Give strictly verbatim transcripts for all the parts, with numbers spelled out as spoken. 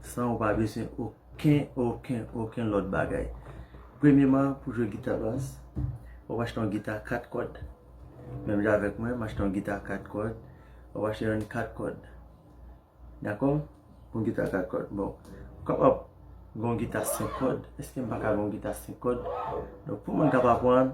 San ou pa bezwen okenn, okenn, okenn lòt bagay. Premyeman, pou jwe gita bas, w ap achte yon gita kat kòd. Menm jan avèk mwen, m achte yon gita kat kòd. W ap achte yon kat kòd. Dakò? Pou yon gita kat kòd. Bon, ou kapab gen yon gita senk kòd. Èske m pa ka gen yon gita senk kòd? Donk, pou moun k ap aprann,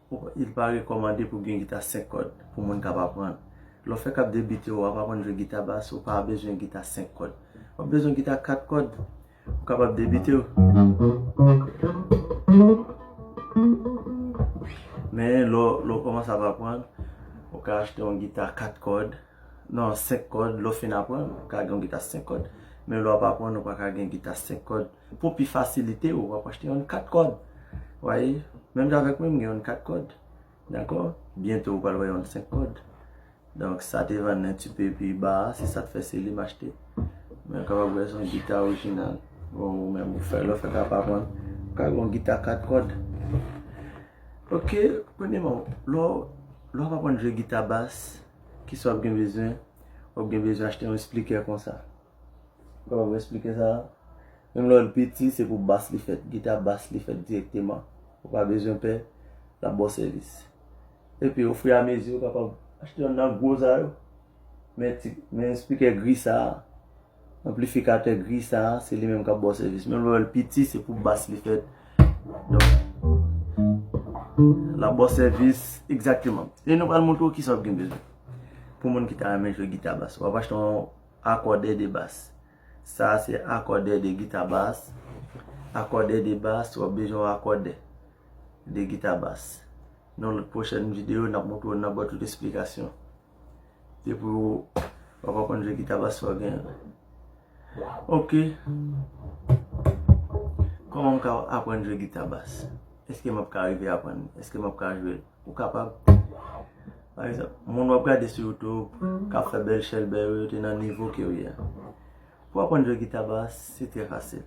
ou, il pa rekòmande pou gen gita senk kòd pou moun k ap aprann. Lè w fèk ap debite, w ap aprann jwe gita bas, ou pa bezwen gita senk kòd. W ap bezwen gita kat kòd. Ou kapab debite w. Men lè w, lè w kòmanse ap aprann, ou ka achte yon gita kat kòd. Non, senk kòd, lè w fin aprann, ou ka gen yon gita senk kòd. Men lè w ap aprann, ou pa ka gen gita senk kòd. Pou pi fasilite w, w ap achte yon kat kòd. Ou wè, menm jan avèk mwen, m gen yon kat kòd. Dakò? Byento, ou pral wè yon senk kòd. Donk, sa te vann nan ti pe pi ba a, se sa k fè se li m achte. Men w kapab wè se yon gita orijinal. Bon, ou menm, ou fè, lè w fèk ap aprann, ou ka gen yon gita kat kòd. Ok, premyeman, lè w, lè w ap aprann jwe gita bas, kisa w ap gen bezwen? W ap gen bezwen achte yon esplikè konsa. Kòman pou esplike sa? Menm lè w piti, se pou bas li fèt. Gita bas li fèt direkteman. Ou pa bezwen pè, l ap ba w sèvis. Epi, ofriamezi, ou kapab achte yonn nan gwo sa yo. Men ti, men spikè gri sa a, anplifikatè gri sa a, se li menm k ap ba w sèvis. Menm lè w piti, se pou bas li fèt. Donk, l ap ba w sèvis egzakteman. E nou pral montre w kisa w gen bezwen. Pou moun ki ta renmen jwe gita bas, w ap achte yon akòdè de bas. Sa a se akòdè de gita bas. Akòdè de bas, w ap bezwen yon akòdè de gita bas. Nan lòt pwochèn videyo, n ap montre w, n ap ba w tout esplikasyon. Depi w, w ap aprann jwe gita bas, fò w gen. Ok. Kòman m ka aprann jwe gita bas? Èske m ap ka rive aprann? Èske m ap ka jwe? Ou kapab. Pa egzanp, moun w ap gade sou YouTube k ap fè bèl chèlbè yo, yo te nan nivo ke w ye a. Pou aprann jwe gita bas, se trè fasil.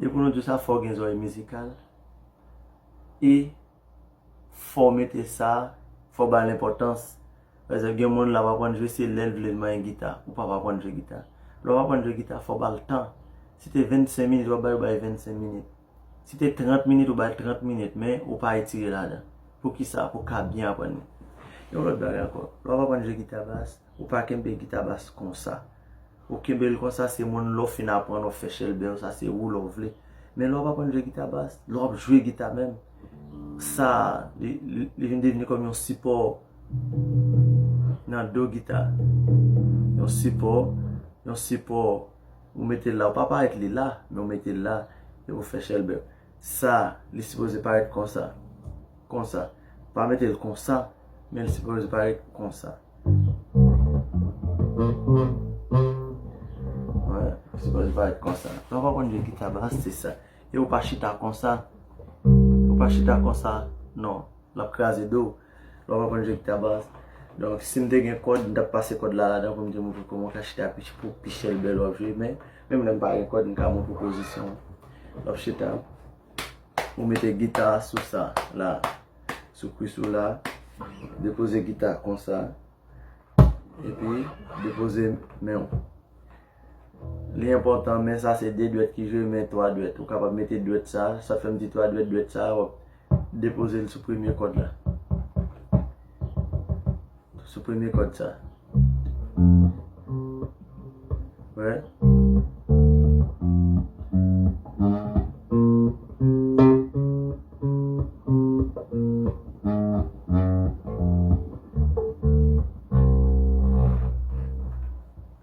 Depi nou di sa, fò w gen zòrèy mizikal. E fò w mete sa, fò w ba l enpòtans. Pa egzanp, gen moun l ap aprann jwe, se lè l vle l manyen gita. Ou p ap aprann jwe gita. Lè w ap aprann jwe gita, fò w ba l tan. Si te vennsenk minit, w ap bay, ou bay vennsenk minit. Si te trant minit, ou bay trant minit, men ou pa etire ladan. Poukisa? Pou w ka byen aprann li. Yon lòt bagay ankò, lè w ap aprann jwe gita bas, ou pa kenbe gita bas konsa. Ou kenbe l konsa, se moun lè w fin aprann, w ap fè chèlbè w, sa se ou lè w vle. Men lè w ap aprann jwe gita bas, lè w ap jwe gita menm, sa, li, li, li vin devni kòm yon sipò nan do gita. Yon sipò, yon sipò, ou mete l la, ou pa parèt li la, men ou mete l la, e ou fè chèlbè. Sa, li sipoze parèt konsa. Konsa. Pa mete l konsa, men li sipoze parèt konsa. Wè, li sipoze parèt konsa. Lè w ap aprann jwe gita bas, se sa. E ou pa chita konsa. Ou pa chita konsa, non. L ap kraze do w. Lè w ap aprann jwe gita bas. Donk, si m te gen kòd, m t ap pase kòd la ladan pou m te montre w kòman w ka chita pi, pou pi chèlbè lè w ap jwe. Men, menm lè m pa gen kòd, m ka montre w pozisyon. Lè w ap chita, ou mete gita sou sa, la. Sou kwis ou la. Depoze gita konsa. Epi, depoze men w. Li enpòtan, men sa se de dwèt ki jwe, men twa dwèt. Ou kapab mete dwèt sa, sa fè m di twa dwèt, dwèt sa, w ap depoze l sou premye kòd la. Sou premye kòd sa. Wè.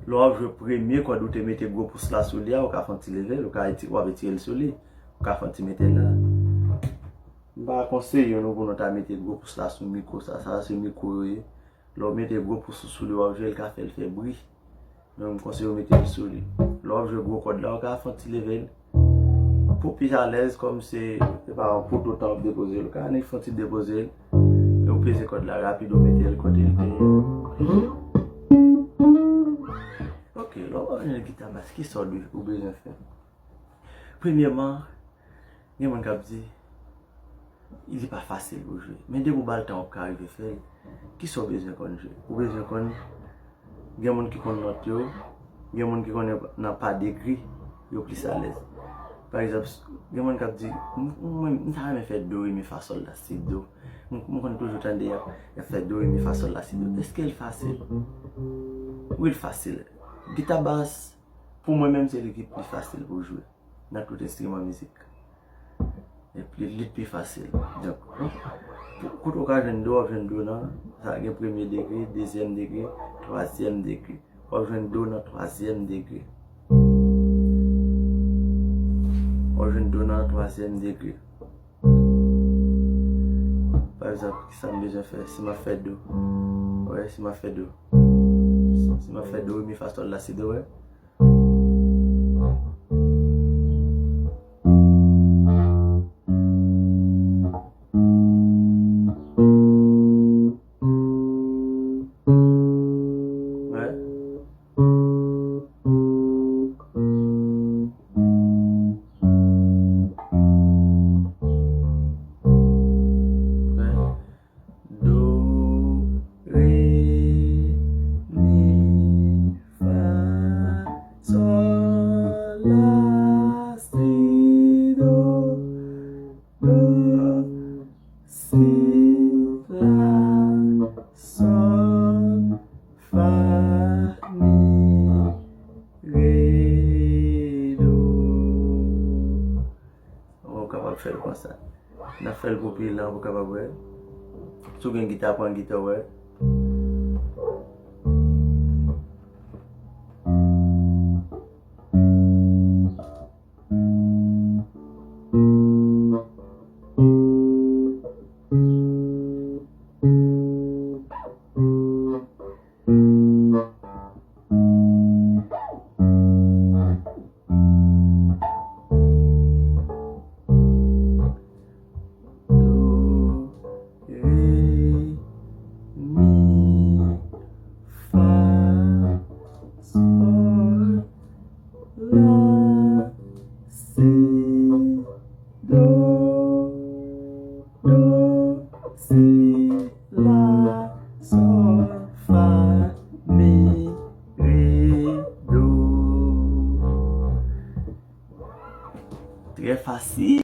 Lè w ap jwe premye kòd ou te mete gwo pous la sou li a, ou ka fè yon ti leve l, ou ka eti-, w ap etire l sou li, ou ka fè yon ti mete l la. M pa konseye nou pou nou ta mete gwo pous la sou mikwo sa, sa se mikwo yo ye. Lè w mete gwo pous ou sou li, w ap jwe, l ka fè l fè bri. Men m konseye w mete l sou li. Lè w ap jwe gwo kòd la, w ka fè yon ti leve l. Pou pi alèz, kòm se, se pa pou toutan w ap depoze l, w ka annik fè yon ti depoze l. E w peze kòd la rapid, ou mete l kote l te ye. Ok, lè w ap jwe gita bas, kisa w dwe, ou bezwen fè? Premyèman, gen moun k ap di, li pa fasil pou jwe. Men depi w ba l tan, w ap ka rive fè l. Kisa w bezwen konn jwe? Ou bezwen konn, gen moun ki konn nòt yo, Gen moun ki konnen nan pa degre, yo plis alèz. Pa egzanp, gen moun k ap di, "M- mwen, m ta renmen fè do, re, mi, fa, sòl, la, si, do." M, m konn toujou tande y ap, y ap fè do, re, mi, fa, sòl, la, si, do. Èske l fasil? Wi, l fasil. Gita bas, pou mwen menm, se li ki pi fasil pou jwe nan tout enstriman mizik. Epi li pi fasil. Donk, pou, kote w ka jwenn do, w ap jwenn do nan, sa gen premye degre, dezyèm degre, twazyèm degre. W ap jwenn do nan twazyèm degre. W ap jwenn do nan twazyèm degre. Pa egzanp, ki sa m bezwen fè? Si m ap fè do. Wè, si m ap fè do. Si m ap fè do, re, mi, fa, sòl, la, si, do, wè. Wè. Wè. Do, re, mi, fa, sòl, la, si, do. Do, si, la, sòl, fa, mi, re, do. Ou kapab fè l konsa. N ap fè l pou pi lan pou w kapab wè. Si w gen gita, pran gita w wè. Do, re, mi, fa, sòl, la, si, do, do, si, la, sòl, fa, mi, re, do. Trè fasil.